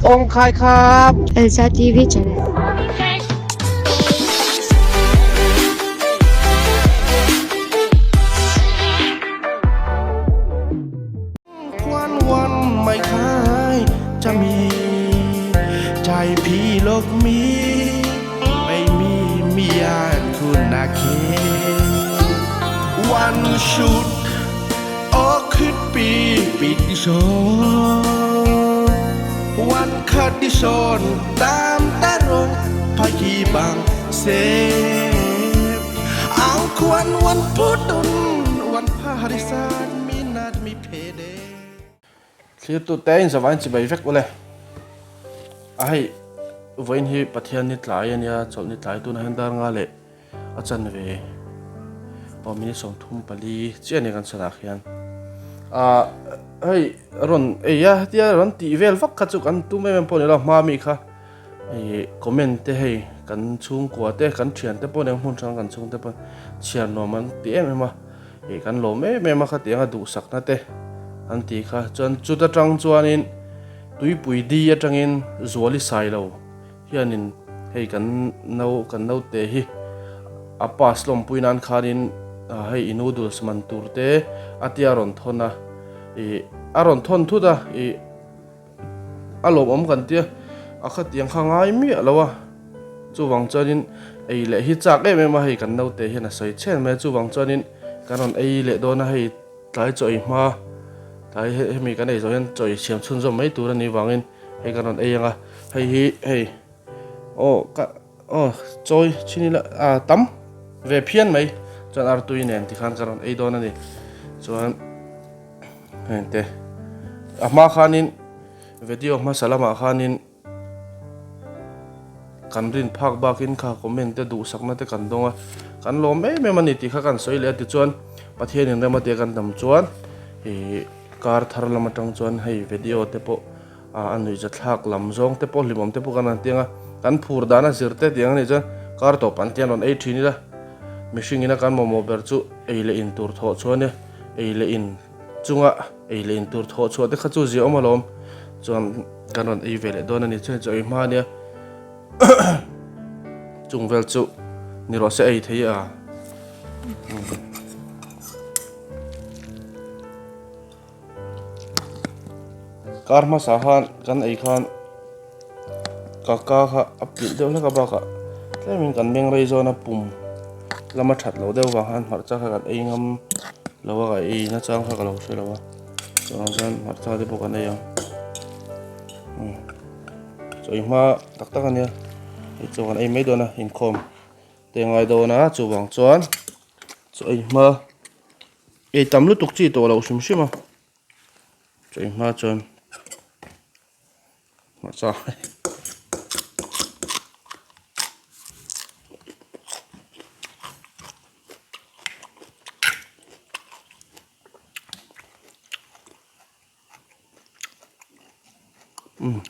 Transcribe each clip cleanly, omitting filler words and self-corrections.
Awng khai khap. Elsa TV channel. ควันวันไม่คายจะมี ใจพี่โลกมี ไม่มีเมียคุณนาเค วันชุดออกขึ้นปีปิดโชวันคดิชนตามตะรงพยีบังเซฟเอาควรวันพุธวันพาริสานมีนัดมีเพเด Thlir tu te in zavain chibai vek ule. A hei vawiin hi Pathian ni tlai a nia, chawlh ni tlai tunah hian dar nga leh a chanve aw minute 34 chiah a ni kan sanah khian. Ahh hei rawn ei a hetia rawn tih vel vak kha chu kan tum em em pawh a ni lo, hma mi kha ih comment te hei kan chhungkua te kan thian te pawh eng hmun hrang kan chhung te pawh chhiar nuam an ti em em a. Ih kan lawm em em a khatiang a duhsakna te an ti kha chuan chuta tang chuanin tuipui di atangin zuali sailo hianin hei kan no kan naute hi a pass lawmpui nan khanin hei i noodles man tur te a tia rawn thawn a ih a rawn thawn thut a ih A lawmawm kan tia, a khatiang kha ngai miah lo a, chuvang chuanin ei leh hi chak em em a hei kan naute hian a sawi chhen mai a, chuvang chuanin kan rawn ei leh dawn a hei tlai chaw ei hma tlai hemi kan ei zawh hian chaw ei siam chhunzawm mai tur a nih vangin hei kan rawn ei ang a, hei hi hei aw ka aw chawi chhin ila ah tam ve phian mai chuan artui nen tikhan ka rawn ei dawn a ni chuan. Hengte a hma khanin video hmasa lamah khanin kan rin phak bakin kha comment te duhsakna te kan dawng a, kan lawm em em a ni tih kha kan sawi leh a tichuan Pathianin rem a tia kan dam chuan ih kar thar lam atang chuan hei video te pawh a nuihza thlak lam zawng te pawh hlimawm te pawh kan rawn tiang a, kan phur dan a zir te tiang a nih chuan kar tawp an tiang rawn ei thin ila mihring ina kan mamawh ber chu ei leh in tur thawh chuan e. Ei leh in chunga ei leh in tur thawh chhuah te kha chu zia awm alawm chuan kan rawn ei ve leh dawn a ni chuan chaw ei hma ania chung vel chu ni rawh se ei thei a. Kar hmasa khan kan ei khan ka ka kha a pilh deuh hlek a bakah tlemin kan meng rei zawn a pum lama that loh deuh vang khan hmarcha kha kan ei ngam lo a ka ei nachang kha ka lo hre lo a chuvang chuan hmarcha te pawh kan ei ang chaw ei hma tak tak ania hei chaw kan ei mai dawn a inkhawm te ngai dawn a chuvang chuan chaw ei hma ei tam lutuk chi tawh loh hrim hrim a chaw ei hma chuan. Hmarcha umm.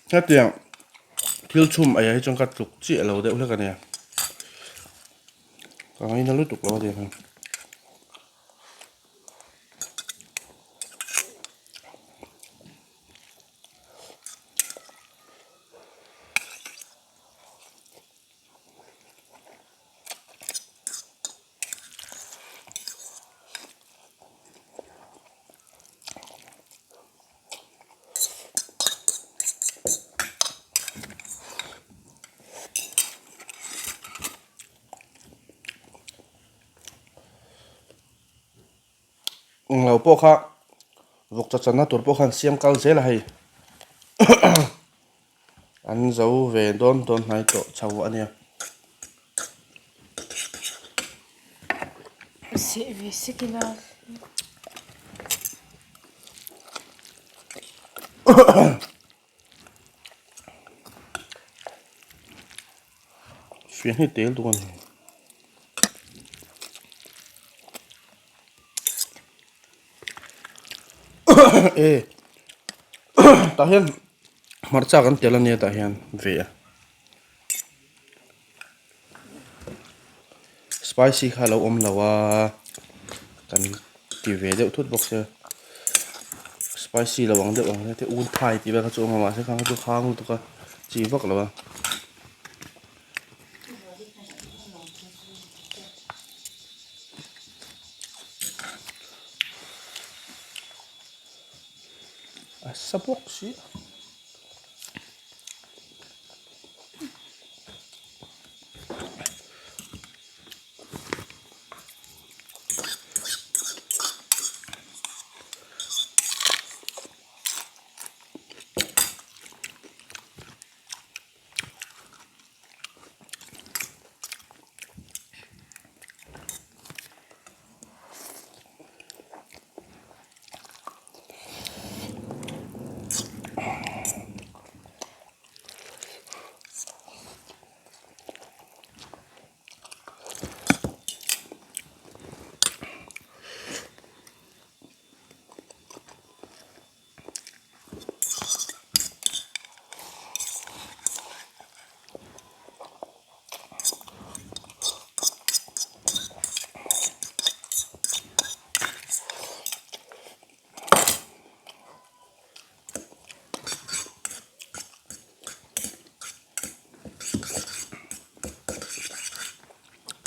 Hetiang thil chhum aiah hi chuan ka tluk chiah lo deuh hlek a nia ka ngaina lutuk lo a nia. Englo pawh kha vawk chaw channa tur pawh khan siam kal zel a hei an zo ve dawn dawn hnai tawh chho a nia. Seh ve sek ila. Fiah hi tel duh a ni. E. Tah hian hmarcha kan tel ania tah hian ve a. Spicy kha a lo awm lo a kan ti ve deuh thut bawk sia spicy lo ang deuh ang te un thai tih vel kha chu a awm a mahse khang kha chu hang lutuk a chi vak lo a. A sa bawk si a.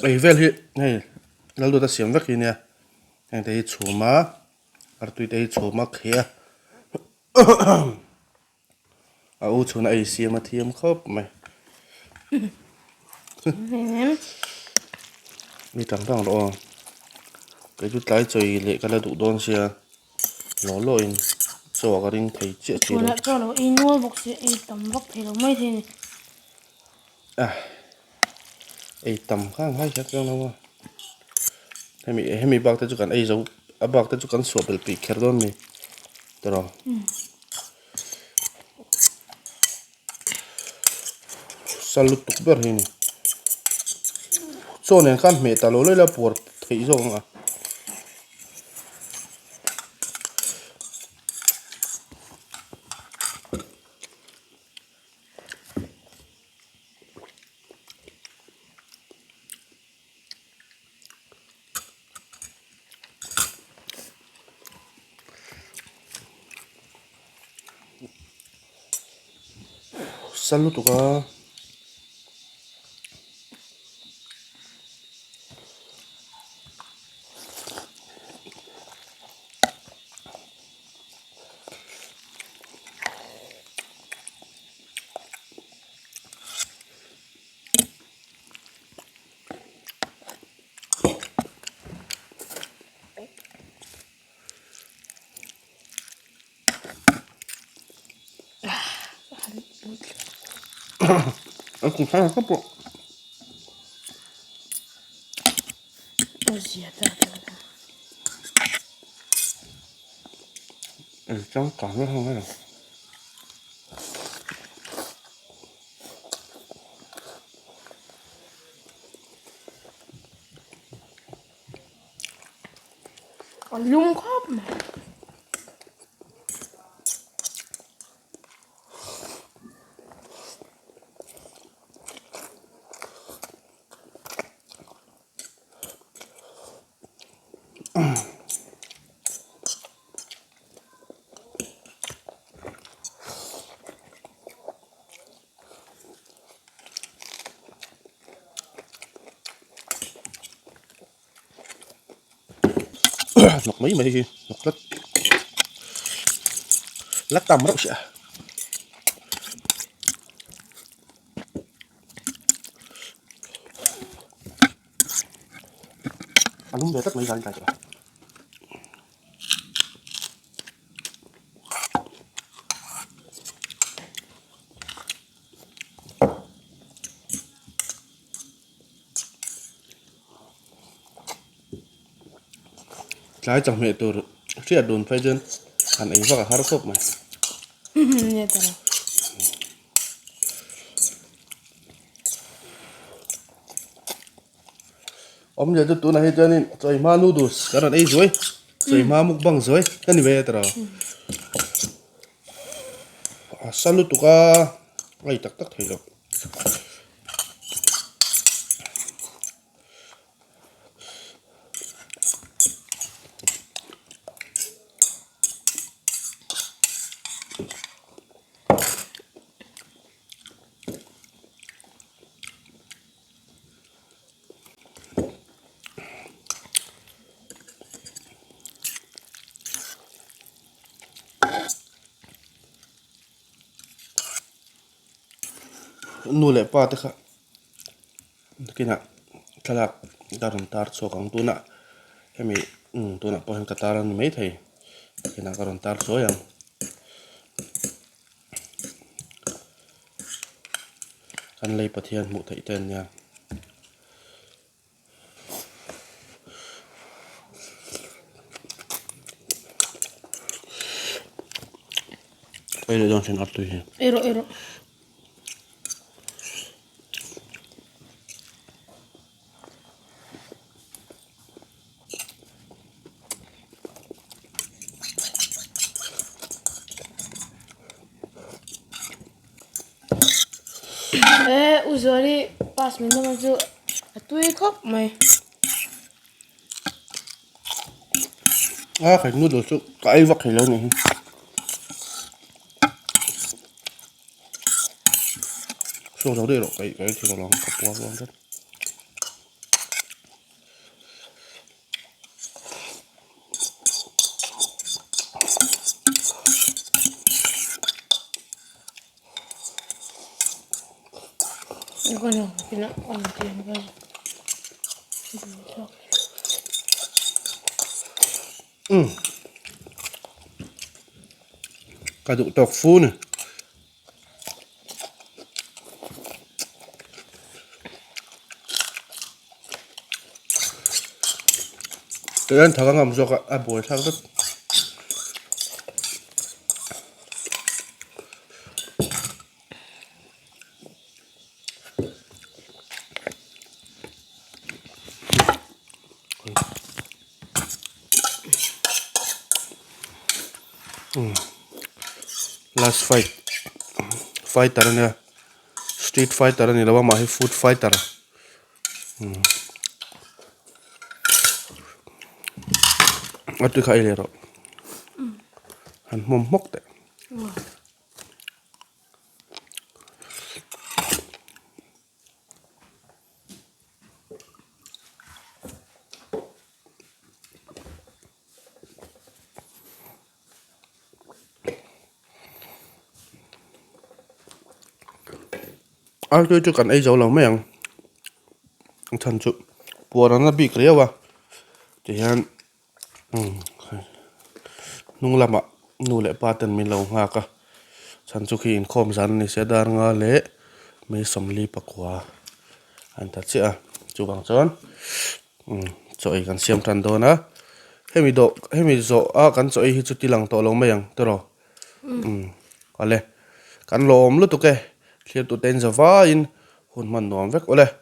Ei vel hi hei Lalduata siam vek hi nia heng te hi chhum a artui te hi chhum a kheh a a u chhun a ei siam a thiam khawp mai mi tang tang rawh aw kei chu tlai chawi leh ka la duh dawn sia. Law law in chaw ka ring thei chiah chiah lo. Chhuanah chaw lo ei nual bawk si ei tam vak thei lo mai thei a ni. Ah ei tam kha ang hai kher chiang lo a. Hemi hemi bak te chu kan ei zo a bak te chu kan suah belh pih kher dawn a ni tiraw. Sal lutuk ber hi a ni. Chaw nen khan hmeh ta lo lawi la puar theih zawk ang a. Sal lutuk a. A lum khawp mai. Hnawk mai mai hi hnawk tlat la tam reuh sia. A lum ve tlat mai zan tlai chu. Tlai chawhmeh tur hriat dun phei chuan han ei vak a har khawp mai. Awmzia chu tunah hi chuanin chawihma noodles kan rawn ei zuai chawihma mukbang zuai ka ni ve a tiraw. A sa lutuk a, a ei tak tak thei lo. Nu leh pa te kha nakinah thlalak ka rawn tar chhuak ang tunah hemi umm tunah pawh hian ka tar a ni maithei nakinah ka rawn tar chuai ang. Kan lei Pathian hmuh theih te an nia. Ei leh dawn thin artui hi. Ei rawh ei rawh. Eh u Zuali pass min dawm chu a tui khawp mai. A khaih noodle chu ka ei vak thei lo nih hi. Saw zo daih rawh ka ei thei lo ang ka puar dawn tlat. Umm ka duh tawk fu ni. Tihian thak a ngam zawk a a buai thlak vek. Last fight fighter a nia street fighter a ni lo a mah hi food fighter a tui kha ei leh rawh han hmawm hmawk teh. Artui chu kan ei zo lo mai ang a chhan chu puan an la bik riau a tihian umm hnung lamah nu leh pa ten min lo nghak a chhan chu khi inkhawm zan a ni sia dar nga leh may sawmli pakua an ta chiah a chuvang chuan umm chaw ei kan siam tan dawn a hemi dawh hemi zawh a kan chaw ei hi chu ti lang tawh lo mai ang tiraw umm awle kan lawm lutuk e thlir tute in za vaiin hun hman nuam vek awle.